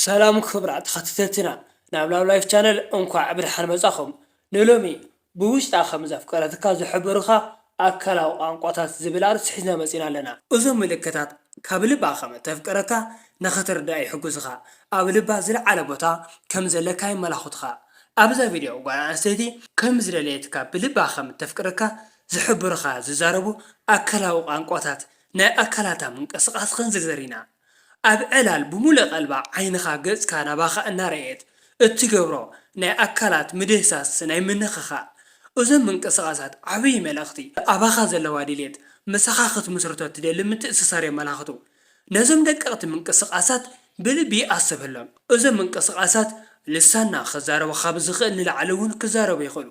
ሰላም ክቡራት ተኸታተልትና ናብ ላቭ ላይፍ ቻነል እንኳዕ ብደሓን መጻኹም። ንሎሚ ብውሽጣ ከም ዘፍቀረትካ ዝሕብሩኻ ኣካላዊ ቋንቋታት ዝብል ኣርእስቲ ሒዝና መጺና ኣለና። እዞም ምልክታት ካብ ልባ ከም እተፍቅረካ ንኽትርዳእ ይሕግዙኻ። ኣብ ልባ ዝለዓለ ቦታ ከም ዘለካ የመላኽቱኻ። ኣብዛ ቪድዮ ጓል ኣንስተይቲ ከም ዝደለየትካ ብልባ ከም እተፍቅረካ ዝሕብሩኻ ዝዛረቡ ኣካላዊ ቋንቋታት ናይ ኣካላታ ምንቅስቓስ ክንዝርዝር ኢና። ኣብ ዕላል ብምሉእ ቀልባ ዓይንኻ ገጽካ ናባኻ እናረኣየት እትገብሮ ናይ ኣካላት ምድህሳስ ናይ ምንኽኻእ። እዞም ምንቅስቓሳት ዓብዪ መልእኽቲ ኣባኻ ዘለዋ ድልየት ምሳኻ ክትምስርቶ ትደሊ ምትእስሳር የመላኽቱ። ነዞም ደቀቕቲ ምንቅስቓሳት ብልቢ ኣስበሎም። እዞም ምንቅስቓሳት ልሳንና ክዛረቡ ካብ ዝኽእል ንላዕሊ እውን ክዛረቡ ይኽእሉ።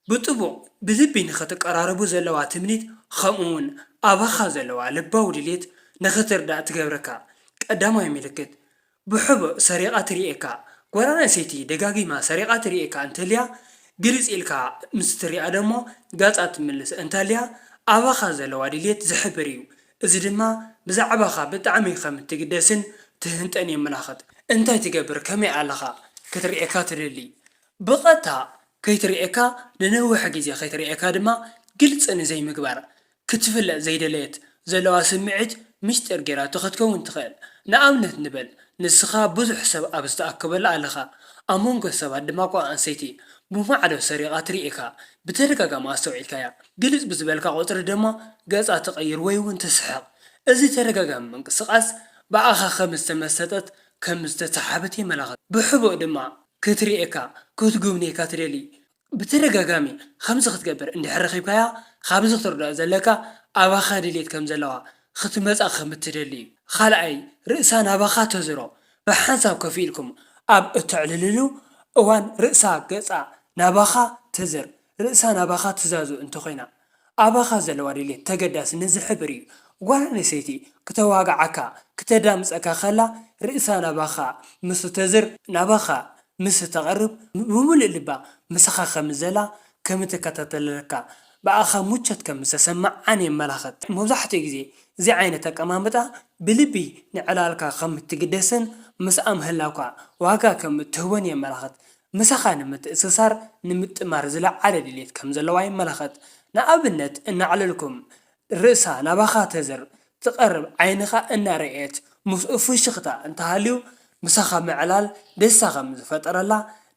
ብጥቡቕ ብልቢ ንኽትቀራረቡ ዘለዋ ትምኒት ከምኡ እውን ኣባኻ ዘለዋ ልባዊ ድልየት ንኽትርዳእ ትገብረካ። ቀዳማይ ምልክት ብሕቡእ ሰሪቓ ትርእየካ። ጓል ኣንስተይቲ ደጋጊማ ሰሪቓ ትርእየካ እንተልያ፣ ግልጽ ኢልካ ምስ ትሪኣ ደሞ ገጻ ትምልስ እንተልያ ኣባኻ ዘለዋ ድልየት ዝሕብር እዩ። እዚ ድማ ብዛዕባኻ ብጣዕሚ ከም እትግደስን ትህንጠን የመላኽት። እንታይ ትገብር? ከመይ ኣለኻ? ክትርእየካ ትደሊ። ብቐጥታ ከይትርእየካ፣ ንነዊሕ ግዜ ከይትርእየካ ድማ ግልጺ ንዘይምግባር። ክትፍለጥ ዘይደለየት ዘለዋ ስምዒት ምስጢር ጌራቶ ክትከውን ትኽእል። ንኣብነት ንበል፣ ንስኻ ብዙሕ ሰብ ኣብ ዝተኣከበሉ ኣለኻ፣ ኣብ መንጎ ሰባት ድማ ጓል ኣንስተይቲ ብማዕዶ ሰሪቓ ትርእየካ። ብተደጋጋሚ ኣስተውዒልካያ። ግልጽ ብዝበልካ ቁጽሪ ድማ ገጻ ትቕይር ወይ እውን ትስሕቕ። እዚ ተደጋጋሚ ምንቅስቓስ ብኣኻ ከም ዝተመሰጠት፣ ከም ዝተሰሓበት የመላኽት። ብሕቡእ ድማ ክትርእየካ፣ ክትጉብንየካ ትደሊ። ብተደጋጋሚ ከምዚ ክትገብር እንድሕር ረኺብካያ፣ ካብዚ ክትርድኦ ዘለካ ኣባኻ ድልየት ከም ዘለዋ ክትመጻ ከም እትደሊ እዩ። ካልኣይ፣ ርእሳ ናባኻ ተዝሮ። ብሓንሳብ ኮፍ ኢልኩም ኣብ እተዕልልሉ እዋን ርእሳ ገጻ ናባኻ ተዝር፣ ርእሳ ናባኻ ትዛዙ እንተኾይና፣ ኣባኻ ዘለዋ ድልየት ተገዳስነት ዝሕብር እዩ። ጓል ኣንስተይቲ ክተዋግዓካ፣ ክተዳምጸካ ከላ ርእሳ ናባኻ ምስ ተዝር፣ ናባኻ ምስ ተቐርብ ብምሉእ ልባ ምሳኻ ከም ዘላ ከም እትከታተለካ፣ ብኣኻ ምቾት ከም ዝተሰምዓን የመላኽት። መብዛሕትኡ ግዜ እዚ ዓይነት ኣቀማምጣ ብልቢ ንዕላልካ ከም እትግደስን ምስኣ ምህላውካ ዋጋ ከም እትህቦን የመላኽት። ምሳኻ ንምትእስሳር ንምጥማር ዝለዓለ ድሌት ከም ዘለዋ የመላኽት። ንኣብነት እናዕለልኩም ርእሳ ናባኻ ተዝር ትቐርብ ዓይንኻ እናረኣየት ምስኡ ፍሽኽታ እንተሃልዩ ምሳኻ ምዕላል ደስታ ከም ዝፈጠረላ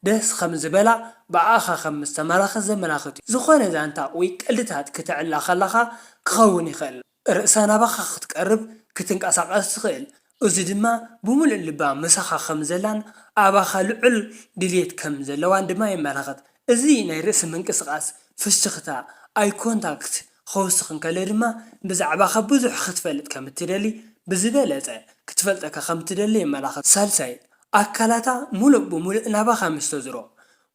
ደስ ከም ዝበላ ብኣኻ ከም ዝተመላኸት ዘመላኽት እዩ። ዝኾነ ዛንታ ወይ ቀልድታት ክተዕልላ ከለኻ ክኸውን ይኽእል። ርእሳ ናባኻ ክትቀርብ ክትንቀሳቐስ ትኽእል። እዚ ድማ ብምሉእ ልባ ምሳኻ ከም ዘላን ኣባኻ ልዑል ድልየት ከም ዘለዋን ድማ የመላኽት። እዚ ናይ ርእሲ ምንቅስቓስ፣ ፍሽኽታ፣ ኣይ ኮንታክት፣ ክውስኽ እንከሎ ድማ ብዛዕባኻ ብዙሕ ክትፈልጥ ከም እትደሊ፣ ብዝበለጸ ክትፈልጠካ ከም እትደሊ የመላኽት። ሳልሳይ፣ ኣካላታ ሙሉእ ብሙሉእ ናባኻ ምስ ተዝሮ።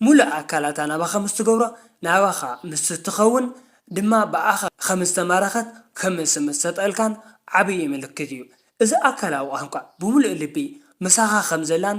ሙሉእ ኣካላታ ናባኻ ምስ ትገብሮ፣ ናባኻ ምስ እትኸውን ድማ ብኣኻ ከም ዝተማረኸት ከም ዝምሰጠልካን ዓብዪ ምልክት እዩ። እዚ ኣካላዊ ቋንቋ ብሙሉእ ልቢ ምሳኻ ከም ዘላን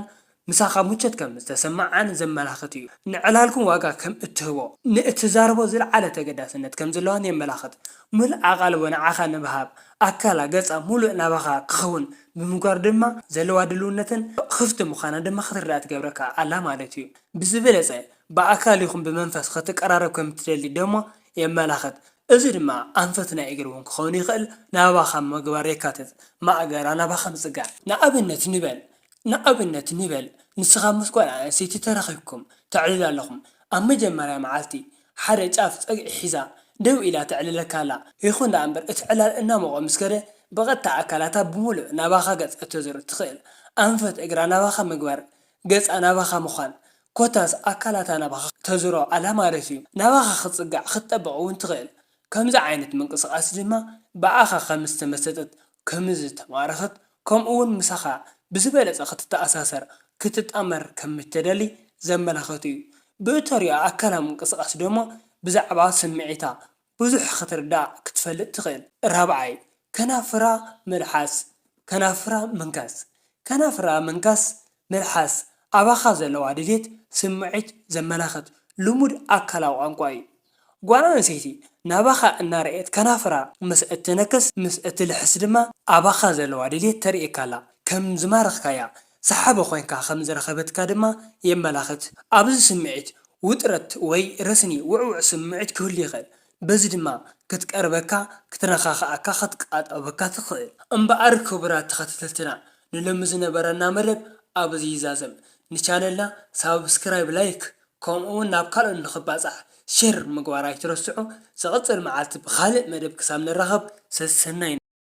ምሳኻ ምቾት ከም ዝተሰምዓን ዘመላኽት እዩ። ንዕላልኩም ዋጋ ከም እትህቦ፣ ንእትዛረቦ ዝለዓለ ተገዳስነት ከም ዘለዋን የመላኽት። ምሉእ ኣቓልቦ ንዓኻ ንምሃብ፣ ኣካላ ገጻ ሙሉእ ናባኻ ክኸውን ብምግባር ድማ ዘለዋ ድልውነትን ክፍቲ ምዃና ድማ ክትርዳእ ትገብረካ ኣላ ማለት እዩ። ብዝበለጸ ብኣካል ይኹን ብመንፈስ ክትቀራረብ ከም እትደሊ ደሞ የመላኽት። እዚ ድማ ኣንፈት ናይ እግሪ እውን ክኸውን ይኽእል፣ ናባኻ ምግባር የካትት። ማእገራ ናባኻ ምጽጋዕ። ንኣብነት ንበል፣ ንኣብነት ንበል፣ ንስኻ ምስ ጓል ኣንስተይቲ ተራኺብኩም ተዕልሉ ኣለኹም። ኣብ መጀመርያ መዓልቲ ሓደ ጫፍ ጸግዒ ሒዛ ደው ኢላ ተዕልለካ ኣላ። ይኹን ደኣ እምበር እቲ ዕላል እናሞቐ ምስ ከደ ብቐጥታ ኣካላታ ብምሉእ ናባኻ ገጻ እተዝር ትኽእል። ኣንፈት እግራ ናባኻ ምግባር፣ ገጻ ናባኻ ምዃን፣ ኮታስ ኣካላታ ናባኻ ተዝሮ ኣላ ማለት እዩ። ናባኻ ክትጽጋዕ ክትጠብቕ እውን ትኽእል። ከምዚ ዓይነት ምንቅስቓስ ድማ ብኣኻ ከም ዝተመሰጠት፣ ከም ዝተማረኸት፣ ከምኡ እውን ምሳኻ ብዝበለጸ ክትተኣሳሰር፣ ክትጣመር ከም እትደሊ ዘመላኽት እዩ። ብእተርእዮ ኣካላዊ ምንቅስቓስ ደሞ ብዛዕባ ስምዒታ ብዙሕ ክትርዳእ ክትፈልጥ ትኽእል። ራብዓይ፣ ከናፍራ ምልሓስ፣ ከናፍራ ምንካስ። ከናፍራ ምንካስ፣ ምልሓስ ኣባኻ ዘለዋ ድሌት ስምዒት ዘመላኽት ልሙድ ኣካላዊ ቋንቋ እዩ። ጓል ኣንስተይቲ ናባኻ እናረኣየት ከናፍራ ምስ እትነክስ፣ ምስ እትልሕስ ድማ ኣባኻ ዘለዋ ድሌት ተርእየካ ኣላ። ከም ዝማረኽካያ፣ ሰሓቢ ኮይንካ ከም ዝረኸበትካ ድማ የመላኽት። ኣብዚ ስምዒት ውጥረት ወይ ረስኒ ውዕውዕ ስምዒት ክህሉ ይኽእል። በዚ ድማ ክትቀርበካ፣ ክትነኻኽኣካ፣ ክትቃጠበካ ትኽእል። እምበኣር ክቡራት ተኸታተልትና፣ ንሎሚ ዝነበረና መደብ ኣብዚ ይዛዘም። ንቻነልና ሳብስክራይብ፣ ላይክ፣ ከምኡ እውን ናብ ካልኦት ንኽባጻሕ ሼር ምግባር ኣይትረስዑ። ዝቕጽል መዓልቲ ብኻልእ መደብ ክሳብ ንራኸብ ሰሰናይ።